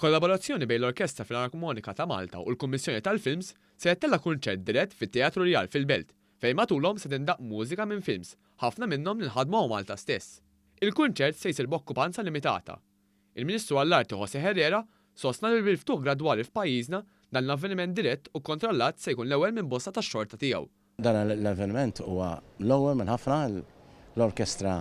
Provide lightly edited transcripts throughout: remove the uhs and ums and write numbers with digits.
B'kollaborazzjoni bejn l-Orkestra Filarmonika ta' Malta u l-Kummissjoni tal-Films, se jittella' kunċert dirett fit-Teatru Rjal fil-Belt, fejn matulhom se tindaqq mużika minn films, ħafna minnhom li nħadmu hawn Malta stess. Il-kunċert se jsir b'okkupanza limitata. Il-Ministru għall-Arti José Herrera sostna li bil-ftuħ gradwali f'pajjiżna, dan l-avveniment dirett u kkontrollat se jkun l-ewwel minn bosta tax-xorta tiegħu. Dan l-avveniment huwa l-ewwel minn ħafna. L-orkestra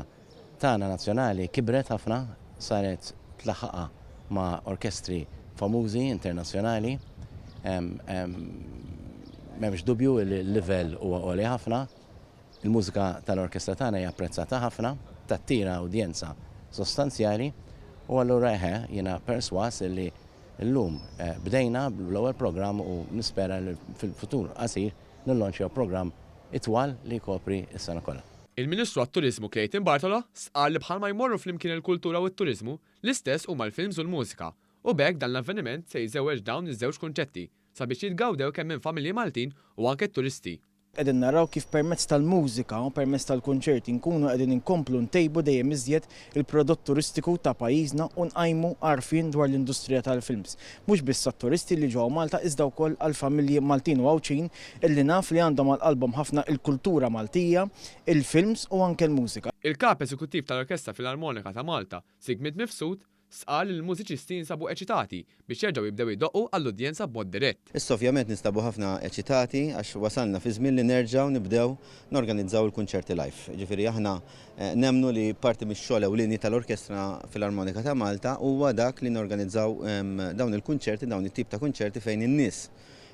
tagħna nazzjonali kibret ħafna, saret tlaħħaqha ma' orkestri famużi internazzjonali. M'hemmx dubju li l-livell huwa għoli ħafna. Il-mużika tal-orkestra tagħna hija apprezzata ħafna, tattira udjenza sostanzjali u allura eħe, jiena persważ li llum bdejna bl-ewwel programm u nispera li fil-futur qasir nillonċjaw programm itwal li jkopri s-sena kollha. Il-Ministru għat-Turiżmu Clayton Bartolo stqarr li bħalma jmorru flimkien il-kultura u t-turiżmu, l-istess huma l-films u l-mużika u b'hekk dan l-avveniment se jżewweġ dawn iż-żewġ kunċetti sabiex jitgawdew kemm minn familji Maltin u anke t-turisti. Qegħdin naraw kif permezz tal-mużika u permezz tal-kunċerti nkunu qegħdin inkomplu ntejbu dejjem iżjed il-prodott turistiku ta' pajjiżna u nqajmu għarfien dwar l-industrija tal-films. Mhux biss għat-turisti li jiġu hawn Malta iżda wkoll għall-familji Maltin u Għawdxin illi naf li għandhom għal qalbhom ħafna il-kultura Maltija, il-films u anke l-mużika. Il-Kap Eżekuttiv tal-Orkestra Filarmonika ta' Malta, Sigmund Mifsud, Stqarr li l-mużiċisti jinsabu eċitati biex jerġgħu jibdew jdoqqu għall-udjenza b'mod dirett. Issa ovvjament ninstabu ħafna eċitati għax wasalna fi żmien li nerġgħu nibdew norganizzaw il-kunċerti live. Jiġifieri aħna nemmnu li parti mix-xogħol ewlieni tal-Orkestra Filarmonika ta' Malta huwa dak li norganizzaw dawn il-kunċerti, dawn it-tip ta' kunċerti fejn in-nies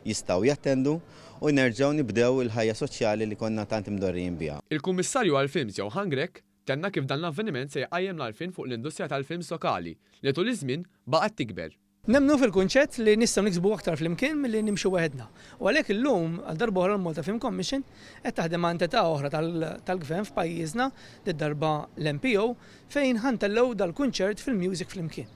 jistgħu jattendu u nerġgħu nibdew il-ħajja soċjali li konna tant imdorrijin biha. Il-Kummissarju għall-Films Johann Grech Tenna kif dan l-avveniment se jqajjem l-għarfien fuq l-industrija tal-films lokali li tul iż-żmien baqgħet tikber. Nemmnu fil-kunċett li nistgħu niksbu aktar flimkien milli nimxu waħedna. U għalhekk illum, għal darb'oħra l-Malta Film Commission qed taħdem ma' entità oħra tal-Gvern f'pajjiżna, did-darba l-MPO, fejn ħa ntellgħu dal-kunċert fil-Music Flimkien.